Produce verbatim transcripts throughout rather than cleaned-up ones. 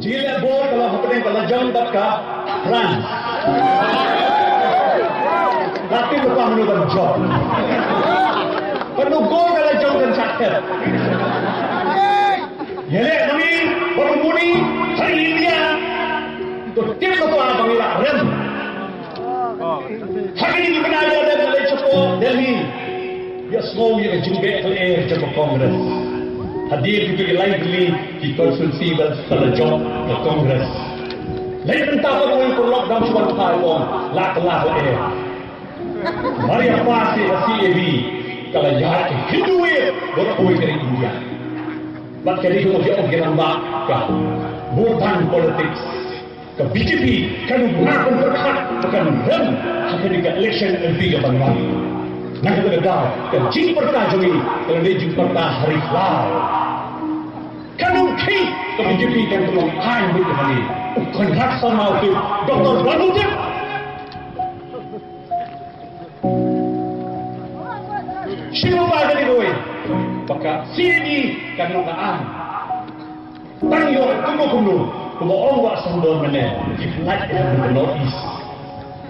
Jingïaleh ball ka la hapdeng ka lajong bad ka France. La tip lypa mano ban jop. Kano gol ka lajong kan shah thep. Ïaleh ma ngi bad u Modi ha ri India. To tip lypa ba ngi lah rem. Ha kine ki bnai ba dang leit shapoh Delhi, ïa sngew ïa ka jingbeh ka lyer jong ka Congress. Hadien kito ki lai tylli ki constituency ba ka la jop ka Congress. Leit mynta pat, ïa u paralok dang shu wan phai, ong la kylla ka lyer. Mar ïa pass ïa ka C A B, ka la ïaid ka heat wave baroh kawei ka ri India. Bad ka dei ka mut ïa ka namba ka vote bank politics. Ka B J P kan ym lah ban pyrkhat ba kan rem ha kane ka election M P ka ban wan. Na kata ka daw ka jingpyrta jong ngi ka la dei jingpyrta ha ri khlaw. Kan ym khih ka B J P kan ym long aiñ beit ha ngi. U Conrad Sangma u tip, Doctor Badu u tip. Sngewbha kane kawei ba ka C A B kan long ka aiñ. Tang ïoh kumno kumno, kumba ong Bah Sandor mynne, ki pyllait ïa ka North East.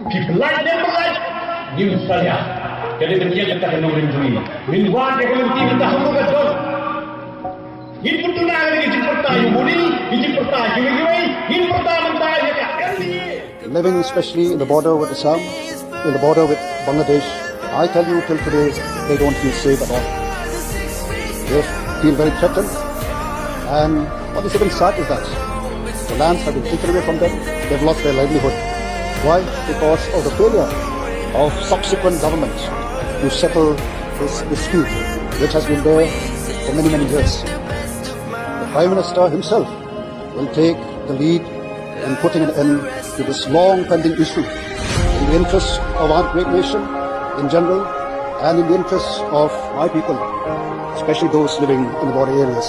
Ki pyllait ne pyllait, ngim salia. Ka dei ban ïeng kata ka nongrim jong ngi. Ngin wad ïa ka lynti mynta ha ka don. Ngin pynduna ïa ka jingpyrta ïa u Modi, ka jingpyrta ïa kiwei kiwei, ngin pyrta mynta ïa ka L D A. Living especially in the border with Assam, in the border with Bangladesh, I tell you, till today, they don't feel safe at all. They feel very threatened. And what is even sad is that the lands have been taken away from them. They've lost their livelihood. Why? Because of the failure of subsequent governments to settle this dispute, which has been there for many, many years. The Prime Minister himself will take the lead in putting an end to this long pending issue in the interests of our great nation in general and in the interests of my people, especially those living in the border areas.